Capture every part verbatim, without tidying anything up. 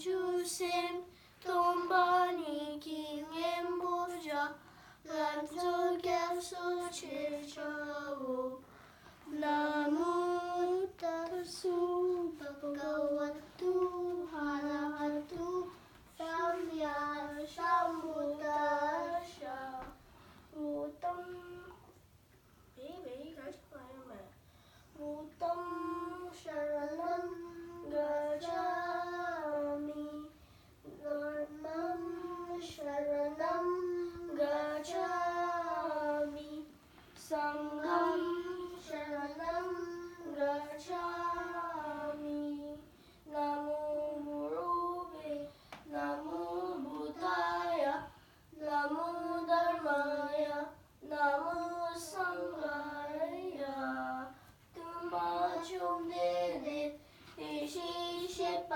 བྱང་ཆུབ་སེམས་སྟོང་པ་ཉིད་ཀྱི་སྙིང་པོ་བཞག་ལམ་གཙོ་སྐྱབས་སུ་མཆིའོ། ན་མོ་ཏཱ་ས་བྷ་ག་བ་ཏུ་ཨ་ར་ཧ་ཏུ་སམ་མ་སམ་བུ་དཱ་ས། བུདྡྷཾ། བེ་བེ་ག་ཞིག་པ་ཡོད་མེད། བུདྡྷཾ་ཤ་ར་ཎཾ་ག་ཅཱ་མི། དྷརྨཾ་ཤ་ར་ཎཾ་ག་ཅཱ་མི། སངྒྷཾ་ཤ་ར་ཎཾ་ག་ཅཱ་མི། ན་མོ་གུ་རུ་བྷྱོ། ན་མོ་བུདྡྷཱ་ཡ། ན་མོ་དྷརྨཱ་ཡ། ན་མོ་སངྒྷཱ་ཡ། སྟོན་པ་བཅོམ་ལྡན་འདས་ཡེ་ཤེས་སྐྱེད་པ་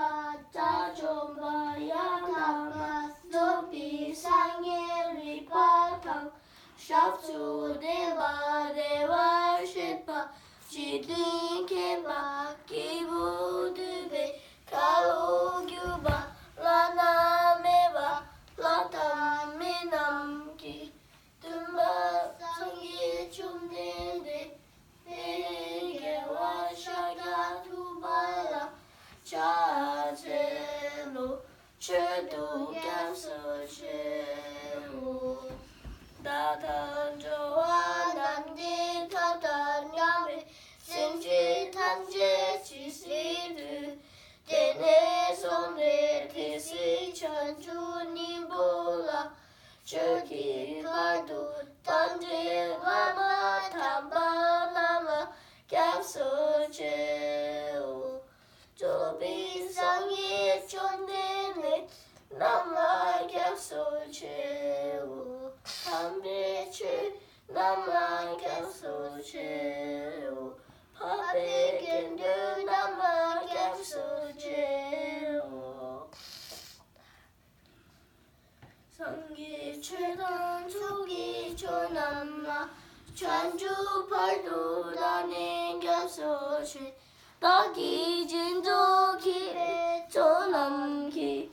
དགྲ་བཅོམ་པ་ཡང་དག་པར་རྫོགས་པའི་སངས་རྒྱས་རིག་པ་དང་། ཞབས་སུ་ལྡན་པ་བདེ་བར་གཤེགས་པ་འཇིག་རྟེན་མཁྱེན་པ་སྐྱེས་བུ་འདུས་པའི་ཁ་ལོ་སྒྱུར་བ་བླ་ན་མེད་པ་ལྷ་དང་མི་རྣམས་ཀྱིས། སྟོན་པ་སངས་རྒྱས་བཅོམ་ལྡན་འདས་དཔལ་རྒྱལ་བ་ཤཱཀྱ་ཐུབ་པ་ལ་ཕྱག་འཚལ་ལོ། མཆོད་དོ་སྐྱབས་སུ་མཆིའོ། བདག་དང་འགྲོ་བ་ནམ་མཁའི་མཐའ་དང་མཉམ་པའི་སེམས་ཅན་ཐམས་ཅད་ཇི་སྲིད་དུ། དེང་ནས་བཟུང་སྟེ་དེ་སྲིད་བྱང་ཆུབ་སྙིང་པོ་ལ། ཆོས་ཀྱི་དཔལ་དུ་དམ་ཚིག་བླ་མ་དམ་པ་རྣམས་ལ་སྐྱབས་སུ་མཆིའོ། རྫོགས་པའི་སངས་རྒྱས་བཅོམ་ལྡན་འདས་རྣམས་ལ་སྐྱབས་སུ་མཆིའོ། དམ་པའི་ཆོས་རྣམས་ལ་སྐྱབས་སུ་མཆིའོ། འཕགས་པའི་དགེ་འདུན་རྣམས་ལ་སྐྱབས་སུ་མཆིའོ། སངས་རྒྱས་ཆོས་དང་ཚོགས་ཀྱི་མཆོག་རྣམས་ལ། བྱང་ཆུབ་བར་དུ་བདག་ནི་སྐྱབས་སུ་མཆི། བདག་གིས་སྦྱིན་སོགས་བགྱིས་པའི་ཚོགས་རྣམས་ཀྱིས།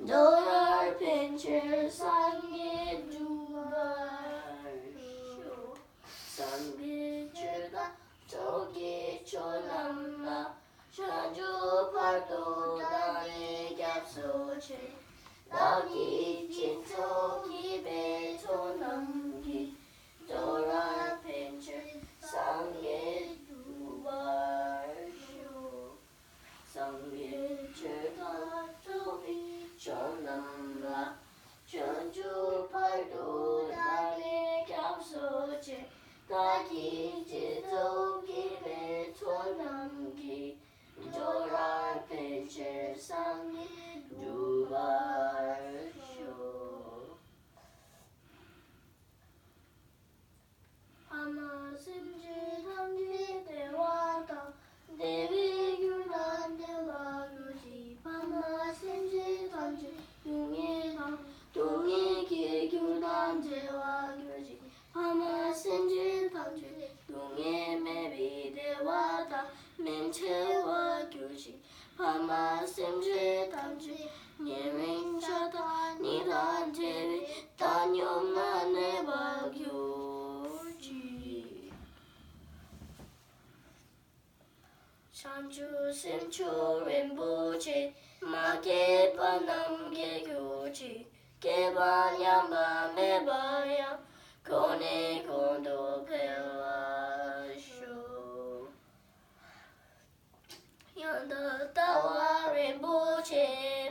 འགྲོ་བར་ཕན་ཕྱིར་སངས་རྒྱས་འགྲུབ་པར་ཤོག། སངས་རྒྱས་ཆོས་དང་ཚོགས་ཀྱི་མཆོག་རྣམས་ལ། བྱང་ཆུབ་བར་དུ་བདག་ནི་སྐྱབས་སུ་མཆི། བདག་གིས་སྦྱིན་སོགས་བགྱིས་པའི་ཚོགས་རྣམས་ཀྱིས། འགྲོ་བར་ཕན་ཕྱིར་སངས་རྒྱས་འགྲུབ་པར་ཤོག། སངས་རྒྱས་ཆོས་དང་ཚོགས་ཀྱི་མཆོག་རྣམས་ལ། བྱང་ཆུབ་བར་དུ་བདག་ནི་སྐྱབས་སུ་མཆི། བདག་གིས་སྦྱིན་སོགས་བགྱིས་པའི་ཚོགས་རྣམས་ཀྱིས། འགྲོ་བར་ཕན་ཕྱིར་སངས་རྒྱས་འགྲུབ་པར་ཤོག། ཕ་མ་སེམས་ཅན་ཐམས་ཅད་བདེ་བ་དང་། བདེ་བའི་རྒྱུ་དང་ལྡན་པར་གྱུར་ཅིག། ཕ་མ་སེམས་ཅན་ཐམས་ཅད་སྡུག་བསྔལ་དང་། སྡུག་བསྔལ་གྱི་རྒྱུ་དང་བྲལ་བར་གྱུར་ཅིག། ཕ་མ་སེམས་ཅན་ཐམས་ཅད་སྡུག་བསྔལ་མེད་པའི་བདེ་བ་དང་སྨིན་བྱེད་པར་གྱུར་ཅིག། ཕ་མ་སེམས་ཅན་ཐམས་ཅད་ཉེ་རིང་ཆགས་སྡང་གཉིས་དང་བྲལ་བའི་བཏང་སྙོམས་ལ་གནས་པར་གྱུར་ཅིག། བྱང་ཆུབ་སེམས་མཆོག་རིན་པོ་ཆེ། མ་སྐྱེས་པ་རྣམས་སྐྱེ་གྱུར་ཅིག། སྐྱེས་པ་ཉམས་པ་མེད་པ་ཡང་། ཀུན་ནས་ཀུན་ཏུ་འཕེལ་བར་ཤོག། ཡང་དག་ལྟ་བ་རིན་པོ་ཆེ།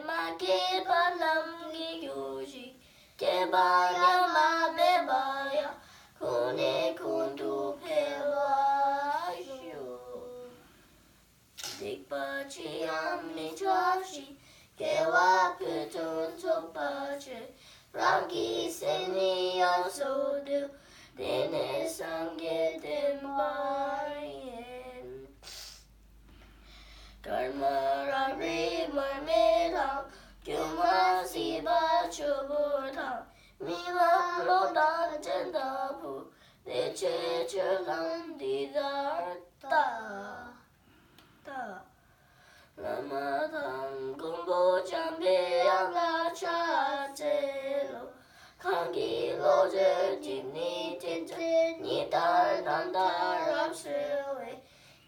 མ་སྐྱེས་པ་རྣམས་སྐྱེ་གྱུར་ཅིག། སྐྱེས་པ་ཉམས་པ་མེད་པ་ཡང་། ཀུན་ནས་ཀུན་ཏུ་འཕེལ་བར་ཤོག། སྡིག་པ་ཅི་ཡང་མི་བྱ་ཞིང་། དགེ་བ་ཕུན་སུམ་ཚོགས་པར་སྤྱད། རང་གི་སེམས་ནི་ཡོངས་སུ་འདུལ། དེ་ནས་སངས་རྒྱས་བསྟན་པ་ཡིན། སྐར་མ་རབ་རིབ་མར་མེ་དང་། སྒྱུ་མ་སྲིད་པ་ཆུ་བུར་དང་། རྨི་ལམ་ཀློང་དང་སྤྲིན་ལྟ་བུ། དེ་ཕྱིར་ཆོས་རྣམས་འདི་ལྟར་བལྟ། བལྟ། བླ་མ་དང་མགོན་པོ་འཇམ་དཔལ།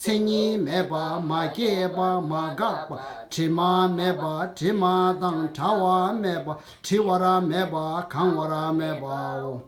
མཚན་ཉིད་མེད་པ། མ་སྐྱེས་པ། མ་འགགས་པ། དྲི་མ་མེད་པ། དྲི་མ་དང་བྲལ་བ་མེད་པ། བྲི་བར་མེད་པ། གང་བར་མེད་པའོ།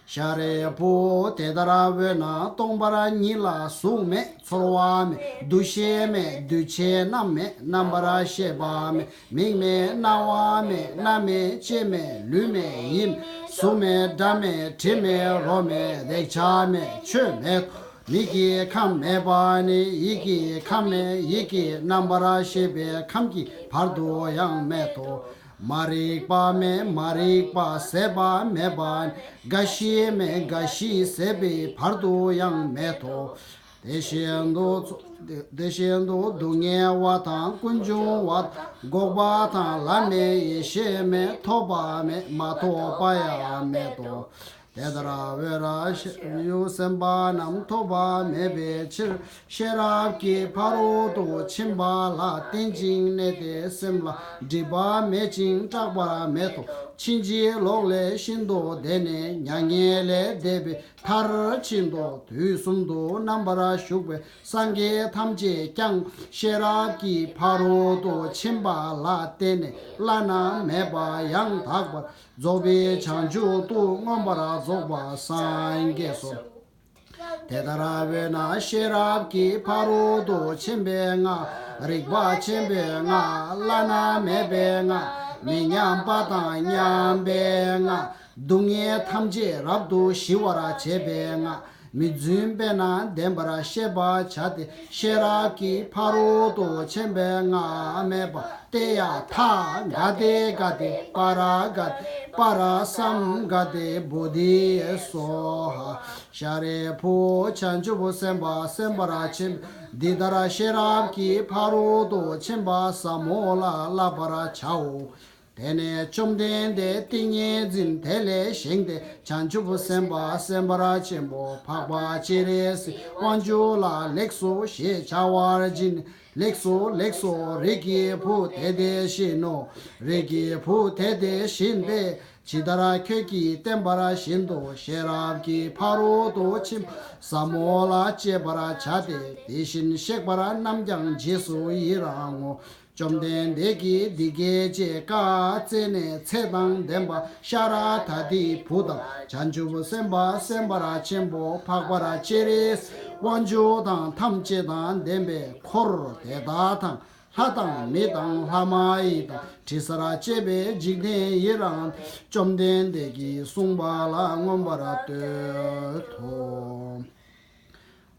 ཤཱ་རིའི་བུ། དེ་ལྟར་འོ་ན་སྟོང་པ་ཉིད་ལ་གཟུགས་མེད། ཚོར་བ་མེད། འདུ་ཤེས་མེད། འདུས་བྱས་རྣམས་མེད། རྣམ་པར་ཤེས་པ་མེད། མིག་མེད། རྣ་བ་མེད། སྣ་མེད། ལྕེ་མེད། ལུས་མེད། ཡིད་མེད། གཟུགས་མེད། སྒྲ་མེད། དྲི་མེད། རོ་མེད། རེག་བྱ་མེད། ཆོས་མེད། མིག་གི་ཁམས་མེད་པ་ནི་ཡིད་ཀྱི་ཁམས་མེད། ཡིད་ཀྱི་རྣམ་པར་ཤེས་པའི་ཁམས་ཀྱི་བར་དུ་ཡང་མེད་དོ། མ་རིག་པ་མེད། མ་རིག་པ་ཟད་པ་མེད་པ་ནི་རྒ་ཤི་མེད། རྒ་ཤི་ཟད་པའི་བར་དུ་ཡང་མེད་དོ། དེ་བཞིན་དུ་དེ་བཞིན་དུ་སྡུག་བསྔལ་བ་དང་། ཀུན་འབྱུང་བ་དང་། འགོག་པ་དང་། ལམ་མེད། ཡེ་ཤེས་མེད། ཐོབ་པ་མེད། མ་ཐོབ་པ་ཡང་མེད་དོ། དེ་ལྟར་འོ་ན་ཤེས་རབ་སེམས་དཔའ་རྣམས་ཐོབ་པ་མེད་པའི་ཕྱིར། ཤེས་རབ་ཀྱི་ཕ་རོལ་ཏུ་ཕྱིན་པ་ལ་བརྟེན་ཅིང་གནས་ཏེ། སེམས་ལ་སྒྲིབ་པ་མེད་ཅིང་སྐྲག་པ་མེད་དོ། ཕྱིན་ཅི་ལོག་ལས་ཤིན་ཏུ་འདས་ནས། མྱ་ངན་ལས་འདས་པའི་མཐར་ཕྱིན་ཏོ། དུས་གསུམ་དུ་རྣམ་པར་བཞུགས་པའི་སངས་རྒྱས་ཐམས་ཅད་ཀྱང་ཤེས་རབ་ཀྱི་ཕ་རོལ་ཏུ་ཕྱིན་པ་ལ་བརྟེན་ནས་བླ་ན་མེད་པ་ཡང་དག་པར་རྫོགས་པའི་བྱང་ཆུབ་ཏུ་མངོན་པར་རྫོགས་པར་སངས་རྒྱས་སོ། དེ་ལྟར་འོ་ན་ཤེས་རབ་ཀྱི་ཕ་རོལ་ཏུ་ཕྱིན་པའི་སྔགས། རིག་པ་ཆེན་པོའི་སྔགས། བླ་ན་མེད་པའི་སྔགས། མི་མཉམ་པ་དང་མཉམ་པའི་སྔགས། སྡུག་བསྔལ་ཐམས་ཅད་རབ་ཏུ་ཞི་བར་བྱེད་པའི་སྔགས། མི་བརྫུན་པས་ན་བདེན་པར་ཤེས་པར་བྱ་སྟེ། ཤེས་རབ་ཀྱི་ཕ་རོལ་ཏུ་ཕྱིན་པའི་སྔགས་སྨྲས་པ། ཏདྱ་ཐཱ། ག་ཏེ་ག་ཏེ། པཱ་ར་ག་ཏེ། པཱ་ར་སཾ་ག་ཏེ་བོ་དྷི་ཡེ་སྭཱ་ཧཱ། ཤཱ་རིའི་བུ། བྱང་ཆུབ་སེམས་དཔའ་སེམས་དཔར་ཆེན་པོས་འདི་ལྟར་ཤེས་རབ་ཀྱི་ཕ་རོལ་ཏུ་ཕྱིན་པ་ཟབ་མོ་ལ་བསླབ་པར་བྱའོ། དེ་ནས་བཅོམ་ལྡན་འདས་ཏིང་ངེ་འཛིན་དེ་ལས་བཞེངས་ཏེ། བྱང་ཆུབ་སེམས་དཔའ་སེམས་དཔར་ཆེན་པོ་འཕགས་པ་སྤྱན་རས་གཟིགས་དབང་ཕྱུག་ལ་ལེགས་སོ་ཞེས་བྱ་བར་བྱིན། ལེགས་སོ། ལེགས་སོ། རིགས་ཀྱི་བུ་དེ་དེ་བཞིན་ནོ། རིགས་ཀྱི་བུ་དེ་དེ་བཞིན་ཏེ། ཇི་ལྟར་ཁྱོད་ཀྱིས་བསྟན་པ་བཞིན་དུ་ཤེས་རབ་ཀྱི་ཕ་རོལ་ཏུ་ཕྱིན་པ་ཟབ་མོ་ལ་སྤྱད་པར་བྱ་སྟེ། དེ་བཞིན་གཤེགས་པ་རྣམས་ཀྱང་རྗེས་སུ་ཡི་རང་ངོ་། བཅོམ་ལྡན་འདས་ཀྱིས་འདི་སྐད་ཅེས་བཀའ་སྩལ་ནས། ཚེ་དང་ལྡན་པ་ཤཱ་ར་དྭ་ཏིའི་བུ་དང་། བྱང་ཆུབ་སེམས་དཔའ་སེམས་དཔར་ཆེན་པོ་འཕགས་པ་སྤྱན་རས་གཟིགས་དབང་ཕྱུག་དང་ཐམས་ཅད་དང་ལྡན་པའི་འཁོར་དེ་དག་དང་། ལྷ་དང་མི་དང་ལྷ་མ་ཡིན་དང་། དྲི་ཟར་བཅས་པའི་འཇིག་རྟེན་ཡི་རངས་ཏེ། བཅོམ་ལྡན་འདས་ཀྱིས་གསུངས་པ་ལ་མངོན་པར་བསྟོད་དོ།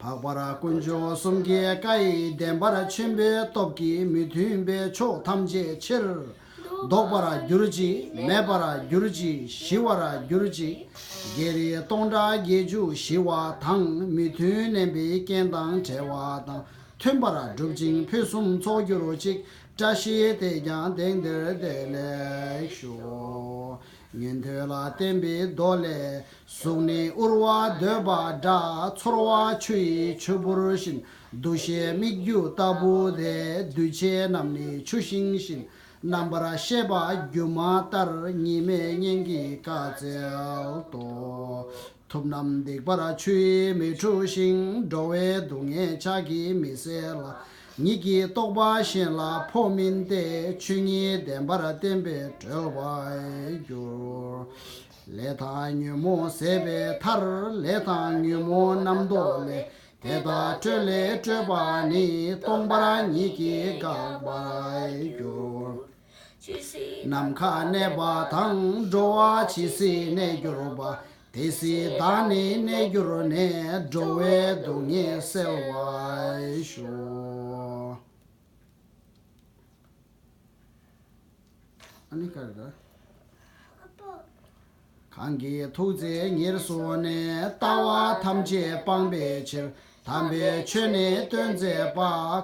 འཕགས་པ་དཀོན་མཆོག་གསུམ་གྱི་བཀའ་ཡི་བདེན་པ་ཆེན་པོའི་སྟོབས་ཀྱིས་མི་མཐུན་པའི་ཕྱོགས་ཐམས་ཅད་ཕྱིར་ཟློག་པར་གྱུར་ཅིག། མེད་པར་གྱུར་ཅིག། ཞི་བར་གྱུར་ཅིག། བགེགས་རིགས་སྟོང་ཕྲག་བརྒྱད་ཅུ་ཞི་བ་དང་། མི་མཐུན་བསྣན་པའི་རྐྱེན་དང་བྲལ་བ་དང་། མཐུན་པར་འགྲུབ་ཅིང་ཕུན་སུམ་ཚོགས་གྱུར་ཅིག། བཀྲ་ཤིས་དེས་ཀྱང་དེང་འདིར་བདེ་ལེགས་ཤོག། ཉན་ཐོས་ལ་བསྟན་པའི་མདོ་ལས། གཟུགས་ནི་དབུར་བ་འདོད་པ་འདྲ། ཚོར་བ་ཆུ་ཡི་ཆུ་བུར་བཞིན། འདུ་ཤེས་སྨིག་རྒྱུ་ལྟ་བུ་སྟེ། འདུས་བྱས་རྣམས་ནི་ཆུ་ཤིང་བཞིན། རྣམ་པར་ཤེས་པ་སྒྱུ་མ་ལྟར། གཉིས་མེད་སྙན་གྱིས་བཀའ་སྩལ་ཏོ། ཐུབ་རྣམས་སྡིག་པར་ཆུ་ཡིས་མི་འཁྲུ་ཞིང་། འགྲོ་བའི་སྡུག་བསྔལ་ཕྱག་གིས་མི་སེལ་ལ། ཉིད་ཀྱི་རྟོགས་པ་གཞན་ལ་འཕོ་མིན་ཏེ། ཆོས་ཉིད་བདེན་པར་བསྟན་པས་གྲོལ་བར་འགྱུར། ལས་དང་ཉོན་མོངས་ཟད་པའི་མཐར། ལས་དང་ཉོན་མོངས་རྣམ་རྟོག་ལས། དེ་དག་སྤྲོས་ལས་སྤྲོས་པ་ནི། སྟོང་པ་ཉིད་ཀྱིས་འགག་པར་འགྱུར། ནམ་མཁའ་གནས་པ་དང་། འགྲོ་བ་ཇི་སྲིད་གནས་གྱུར་པ། དེ་སྲིད་བདག་ནི་གནས་གྱུར་ནས། འགྲོ་བའི་སྡུག་བསྔལ་སེལ་བར་ཤོག། ཨ་ནི་ག་རེ་ད། གང་གིས་ཐུགས་བརྩེ་ཉེར་བཟུང་ནས། ལྟ་བ་ཐམས་ཅད་སྤང་བའི་ཕྱིར། དམ་པའི་ཆོས་ནི་སྟོན་མཛད་པ།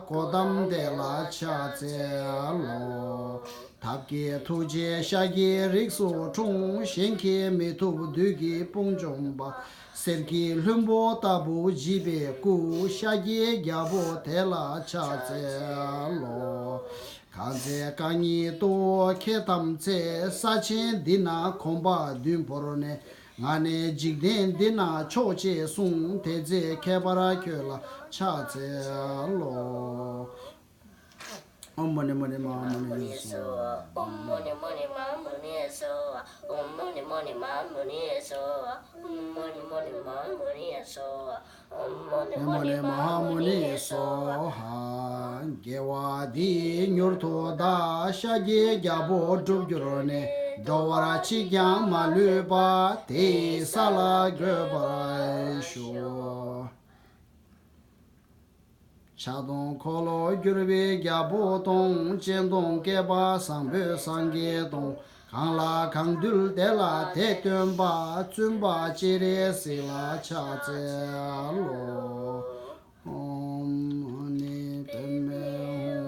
གོའུ་ཏམ་དེ་ལ་ཕྱག་འཚལ་ལོ། ཐབས་མཁས་ཐུགས་རྗེས་ཤཱཀྱའི་རིགས་སུ་འཁྲུངས། གཞན་གྱིས་མི་ཐུབ་བདུད་ཀྱི་དཔུང་འཇོམས་པ། གསེར་གྱི་ལྷུན་པོ་ལྟ་བུ་བརྗིད་པའི་སྐུ། ཤཱཀྱའི་རྒྱལ་པོ་དེ་ལ་ཕྱག་འཚལ་ལོ། གང་ཚེ་རྐང་གཉིས་དུ་ཁྱེར་ཐམས་ཅད། ས་ཆེན་འདི་ན་གོམ་པ་བདུན་བོར་ནས། ང་ནི་འཇིག་རྟེན་འདི་ན་མཆོག་ཅེས་གསུངས། དེ་ཚེ་ཁྱད་པར་ཁྱོད་ལ་ཕྱག་འཚལ་ལོ། ཨོཾ་མ་ཎི་མ་ཎི་མ་ཧཱ་མུ་ནི་སྭཱ་ཧཱ། ཨོཾ་མ་ཎི་མ་ཎི་མ་ཧཱ་མུ་ནི་སྭཱ་ཧཱ། ཨོཾ་མ་ཎི་མ་ཎི་མ་ཧཱ་མུ་ནི་སྭཱ་ཧཱ། ཨོཾ་མ་ཎི་མ་ཎི་མ་ཧཱ་མུ་ནི་སྭཱ་ཧཱ། དགེ་བ་འདི་མྱུར་དུ་བདག་ཤཱཀྱའི་རྒྱལ་པོ་འགྲུབ་གྱུར་ནས། འགྲོ་བ་གཅིག་ཀྱང་མ་ལུས་པ། དེ་ཡི་ས་ལ་འགོད་པར་ཤོག། ཕྱག་སྟོང་འཁོར་ལོ་སྒྱུར་བའི་རྒྱལ་པོ་དང་། སྤྱན་སྟོང་བསྐལ་པ་བཟང་པོའི་སངས་རྒྱས་དང་། གང་ལ་གང་འདུལ་དེ་ལ་དེ་སྟོན་པ། བཙུན་པ་སྤྱན་རས་གཟིགས་ལ་ཕྱག་འཚལ་ལོ། ཨོཾ་མ་ཎི་པདྨེ་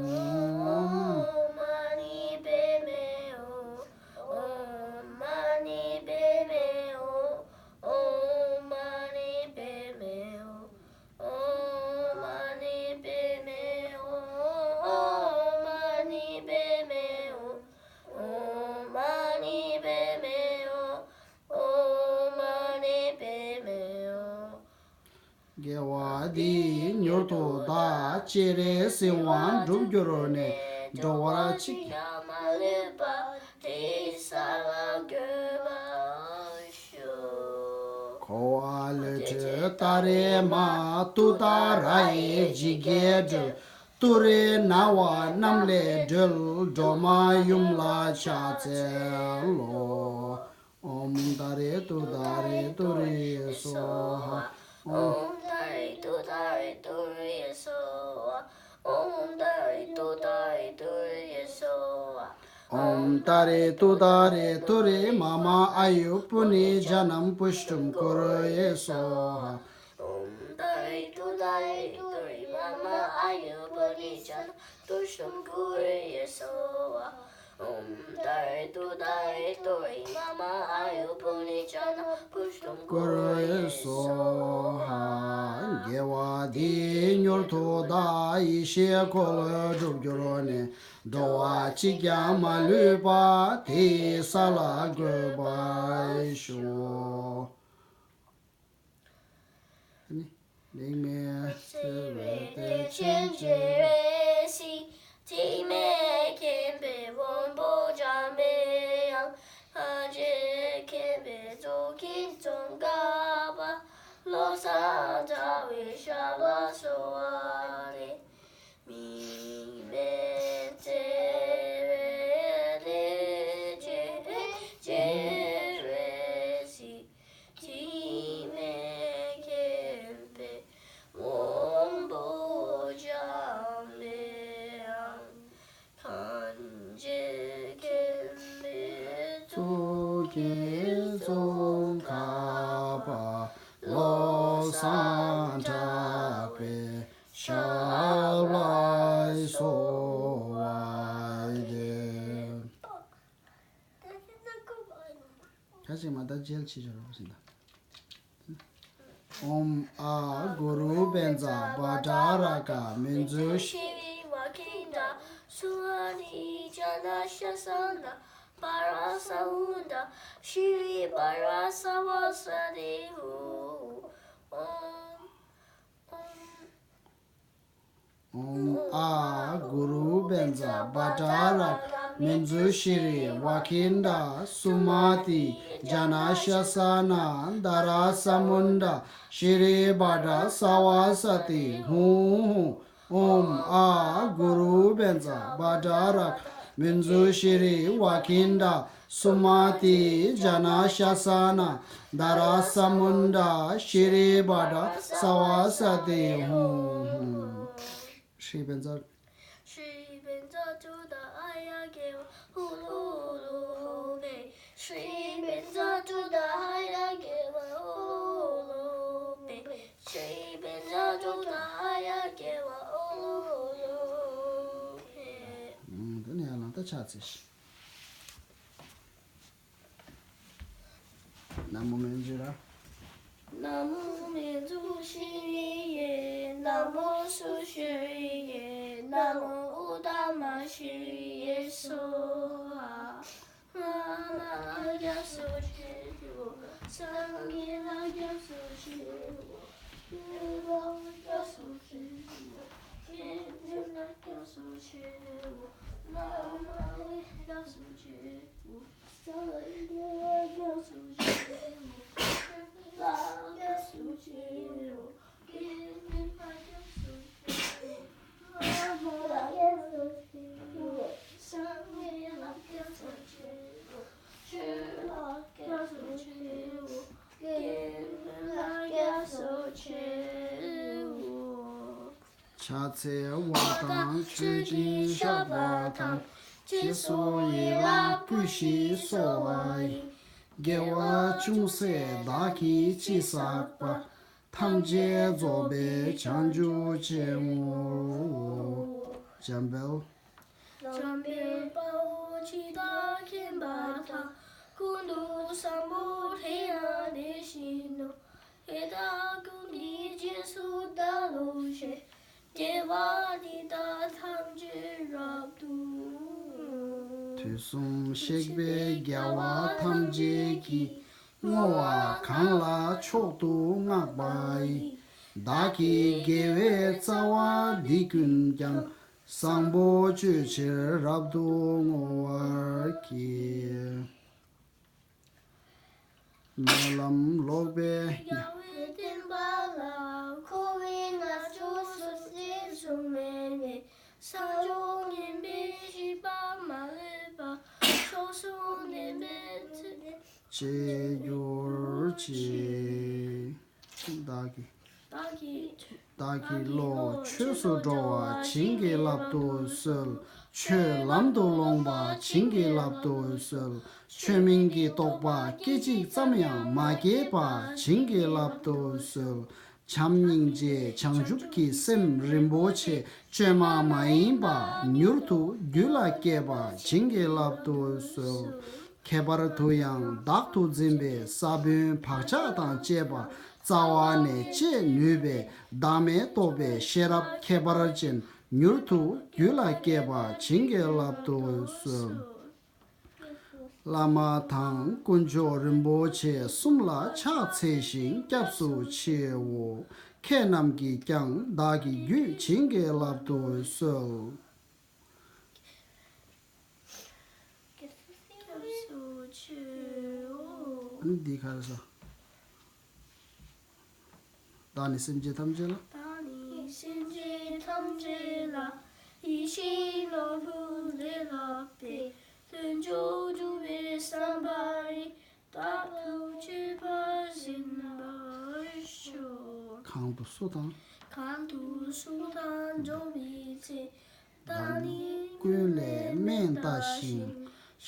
ཧཱུྃ། ཨོཾ་མ་ཎི་པདྨེ་ཧཱུྃ། ཨོཾ་མ་ཎི་པདྨེ་ཧཱུྃ། ཨོཾ་མ་ཎི་པདྨེ་ཧཱུྃ། ཨོཾ་མ་ཎི་པདྨེ་ཧཱུྃ། ཨོཾ་མ་ཎི་པདྨེ་ཧཱུྃ། ཨོཾ་མ་ཎི་པདྨེ་ཧཱུྃ། ཨོཾ་མ་ཎི་པདྨེ་ཧཱུྃ། དགེ་བ་འདིས་མྱུར་དུ་བདག་སྤྱན་རས་གཟིགས་དབང་འགྲུབ་གྱུར་ནས། འགྲོ་བ་གཅིག་ཀྱང་མ་ལུས་པ། དེ་ཡི་ས་ལ་འགོད་པར་ཤོག། འཁོར་བ་ལས་སྒྲོལ་ཏཱ་རེ་མ། ཏུཏྟཱ་ར་ཡིས་འཇིགས་བརྒྱད་སྒྲོལ། ཏུ་རེས་ན་བ་རྣམས་ལས་སྒྲོལ། སྒྲོལ་མ་ཡུམ་ལ་ཕྱག་འཚལ་ལོ། ཨོཾ་ཏཱ་རེ་ཏུཏྟཱ་རེ་ཏུ་རེ་སྭཱ་ཧཱ། ཨོཾ་ཏཱ་རེ་ཏུཏྟཱ་རེ་ཏུ་རེ་སྭཱ་ཧཱ། ཨོཾ་ཏཱ་རེ་ཏུཏྟཱ་རེ་ཏུ་རེ་སྭཱ་ཧཱ། ཨོཾ་ཏཱ་རེ་ཏུཏྟཱ་རེ་ཏུ་རེ། མ་མ་ཨཱ་ཡུ་པུ་ནི་ཛ་ནམ་པུཥྟུམ་ཀུ་རུ་ཡེ་སྭཱ་ཧཱ། ཨོཾ་ཏཱ་རེ་ཏུཏྟཱ་རེ་ཏུ་རེ། མ་མ་ཨཱ་ཡུ་པུ་ནི་ཛ་ནམ་པུཥྟུམ་ཀུ་རུ་ཡེ་སྭཱ་ཧཱ། ཨོཾ་ཏཱ་རེ་ཏུཏྟཱ་རེ་ཏུ་རེ། མ་མ་ཨཱ་ཡུ་པུ་ནི་ཛ་ནམ་པུཥྟུམ་ཀུ་རུ་ཡེ་སྭཱ་ཧཱ། དགེ་བ་འདིས་མྱུར་དུ་བདག་ཡེ་ཤེས་འཁོར་ལོས་འགྲུབ་གྱུར་ནས། འགྲོ་བ་གཅིག་ཀྱང་མ་ལུས་པ། དེ་ཡི་ས་ལ་འགོད་པར་ཤོག། ཨ་ནི། དམིགས་མེད་བརྩེ་བའི་གཏེར་ཆེན་སྤྱན་རས་གཟིགས། དྲི་མེད་མཁྱེན་པའི་དབང་པོ་འཇམ་པའི་དབྱངས། ཐམས་ཅད་མཁྱེན་པའི་རྫོགས་ཀྱི་ཙོང་ཁ་པ། བློ་བཟང་གྲགས་པའི་ཞབས་ལ་གསོལ་བ་འདེབས། དམིགས་མེད་བརྩེ་བའི་གཏེར་ཆེན་སྤྱན་རས་གཟིགས། དྲི་མེད་མཁྱེན་པའི་དབང་པོ་འཇམ་པའི་དབྱངས། ཐམས་ཅད་མཁྱེན་པའི་རྫོགས་ཀྱི་ཙོང་ཁ་པ། བློ་བཟང་གྲགས་པའི་ཞབས་ལ་གསོལ་བ་འདེབས། ཁ་ཅིག་མ་ད་རྗེས་ཆེ་ཆོ་རོ་ཟིན་ད། ཨོཾ་ཨཱ་གུ་རུ་པཉྩ་བྷ་དྲ་རཀྵ་མཉྫུ་ཤྲཱི་བྷ་གྷཎྜ་སུ་མ་ཏི་ཛྙཱ་ན་ཤཱ་ས་ན་དྷ་ར་ས་མུ་ཌ་ཤྲཱི་བྷ་དྲ་ས་བ་ས་ཏི་ཧཱུྃ། ཨོཾ་ཨོཾ་ཨོཾ་ཨཱ་གུ་རུ་པཉྩ་བྷ་དྲ་རཀྵ་མཉྫུ་ཤྲཱི་བྷ་གྷཎྜ་སུ་མ་ཏི་ཛྙཱ་ན་ཤཱ་ས་ན་དྷ་ར་ས་མུ་ཌ་ཤྲཱི་བྷ་དྲ་ས་བ་ས་ཏི་ཧཱུྃ། ཨོཾ་ཨཱ་གུ་རུ་པཉྩ་བྷ་དྲ་རཀྵ་མཉྫུ་ཤྲཱི་བྷ་གྷཎྜ་སུ་མ་ཏི་ཛྙཱ་ན་ཤཱ་ས་ན་དྷ་ར་ས་མུ་ཌ་ཤྲཱི་བྷ་དྲ་ས་བ་ས་ཏི་ཧཱུྃ། ཤྲཱི་པཉྩ། ཤྲཱི་པཉྩ་ཏུཏྟཱ་ཨཱརྱ་གྷྱེ་ཝ་ཧུ་ལུ་ཧུ་ལུ་ཧུ་ཕཊ། ཤྲཱི་པཉྩ་ཏུཏྟཱ་ཨཱརྱ་གྷྱེ་ཝ་ཧུ་ལུ་ཧུ་ལུ་ཧུ་ཕཊ། ཤྲཱི་པཉྩ་ཏུཏྟཱ་ཨཱརྱ་གྷྱེ་ཝ་ཧུ་ལུ་ཧུ་ལུ་ཧུ་ཕཊ། ཨུམ། དེ་ནས་ཡར་ལངས་ད་ཕྱག་འཚལ་ཞིག། ན་མོ་མཉྫུ་ར། ན་མོ་མཉྫུ་ཤྲཱི་ཡེ། ན་མོ་སུ་ཤྲཱི་ཡེ། ན་མོ་ཨུ་ཏ་མ་ཤྲཱི་ཡེ་སྭཱ་ཧཱ། ན་མོ་ཨཱརྱ་སུ་ཤྲཱི་ཡེ། ས་ ཕྱག་འཚལ་བ་དང་མཆོད་ཅིང་བཤགས་པ་དང་། རྗེས་སུ་ཡི་རང་བསྐུལ་ཞིང་གསོལ་བ་ཡི། དགེ་བ་ཅུང་ཟད་བདག་གིས་ཅི་བསགས་པ། ཐམས་ཅད་རྫོགས་པའི་བྱང་ཆུབ་ཕྱིར་བསྔོའོ། འཇམ་དཔལ། འཇམ་དཔལ་དཔའ་བོས་ཇི་ལྟར་མཁྱེན་པ་དང་། ཀུན་ཏུ་བཟང་པོ་དེ་ཡང་དེ་བཞིན་ནོ། དེ་དག་ཀུན་གྱི་རྗེས་སུ་བདག་སློབ་ཕྱིར། དགེ་བ་འདི་དག་ཐམས་ཅད་རབ་ཏུ་བསྔོ། དུས་གསུམ་གཤེགས་པའི་རྒྱལ་བ་ཐམས་ཅད་ཀྱིས། བསྔོ་བ་གང་ལ་མཆོག་ཏུ་བསྔགས་པ་ཡི། བདག་གི་དགེ་བའི་རྩ་བ་འདི་ཀུན་ཀྱང་། བཟང་པོ་སྤྱོད་ཕྱིར་རབ་ཏུ་བསྔོ་བར་བགྱི། སྨོན་ལམ་ལོག་པའི། རྒྱལ་བའི་བསྟན་པ་ལ། འཁོར་བའི་རྣལ་འབྱོར་སུ་སྲིད་གསུམ་མེད་ནས། ས་མཆོག་ངན་པའི་ཤེས་པ་མ་ལུས་པ། མཆོག་གསུམ་བདེན་པའི་ཚུལ། ཅེས་གྱུར་ཅིག་བདག་གིས། བདག་གིས་བློ་ཆོས་སུ་འགྲོ་བ་བྱིན་གྱིས་བརླབ་ཏུ་གསོལ། ཆོས་ལམ་དུ་ལོངས་པ་བྱིན་གྱིས་བརླབ་ཏུ་གསོལ། ཆོས་མིན་གྱི་རྟོག་པ་སྐད་ཅིག་ཙམ་ཡང་མ་སྐྱེས་པ་བྱིན་གྱིས་བརླབ་ཏུ་གསོལ། བྱམས་སྙིང་རྗེ་བྱང་ཆུབ་ཀྱི་སེམས་རིན་པོ་ཆེ་བཅོས་མ་མ་ཡིན་པ་མྱུར་དུ་རྒྱུད་ལ་སྐྱེས་པ་བྱིན་གྱིས་བརླབ་ཏུ་གསོལ། ཁྱད་པར་དུ་ཡང་བདག་ཏུ་འཛིན་པའི་ས་བོན་བག་ཆགས་དང་བཅས་པ་རྩ་བ་ནས་བཅད་ནུས་པའི་བདག་མེད་རྟོགས་པའི་ཤེས་རབ་ཁྱད་པར་ཅན་མྱུར་དུ་རྒྱུད་ལ་སྐྱེས་པ་བྱིན་གྱིས་བརླབ་ཏུ་གསོལ། བླ་མ་དང་དཀོན་མཆོག་རིན་པོ་ཆེ་གསུམ་ལ་ཕྱག་འཚལ་ཞིང་སྐྱབས་སུ་མཆིའོ། ཁྱེད་རྣམས་ཀྱིས་ཀྱང་བདག་གི་རྒྱུད་བྱིན་གྱིས་བརླབ་ཏུ་གསོལ། སྐྱབས་སུ་མཆིའོ། འདི་ག་རེ་ཟེར། བདག་ནི་སེམས་ཅན་ཐམས་ཅད་ལ། བདག་ནི་སེམས་ཅན་ཐམས་ཅད་ལ། ཡིད་བཞིན་ནོར་བུ་ལས་ལྷག་པའི། ལྷུན་གྱིས་གྲུབ་པའི་བསམ་པ་ཡིས། རྟག་ཏུ་མཆོད་པར་འཛིན་པར་ཤོག་གང་དུ་སུ་དང་། གང་དུ་སུ་དང་འགྲོགས་པའི་ཚེ། བདག་ནི་ཀུན་ལས་དམན་ལྟ་ཞིང་།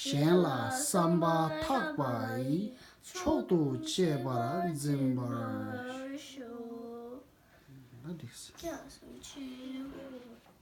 གཞན་ལ་བསམ་པ་ཐག་པ་ཡིས། མཆོག་ཏུ་གཅེས་པར་འཛིན་པར་ཤོག་ད་འགྲིགས། སྐྱབས་སུ་མཆིའོ།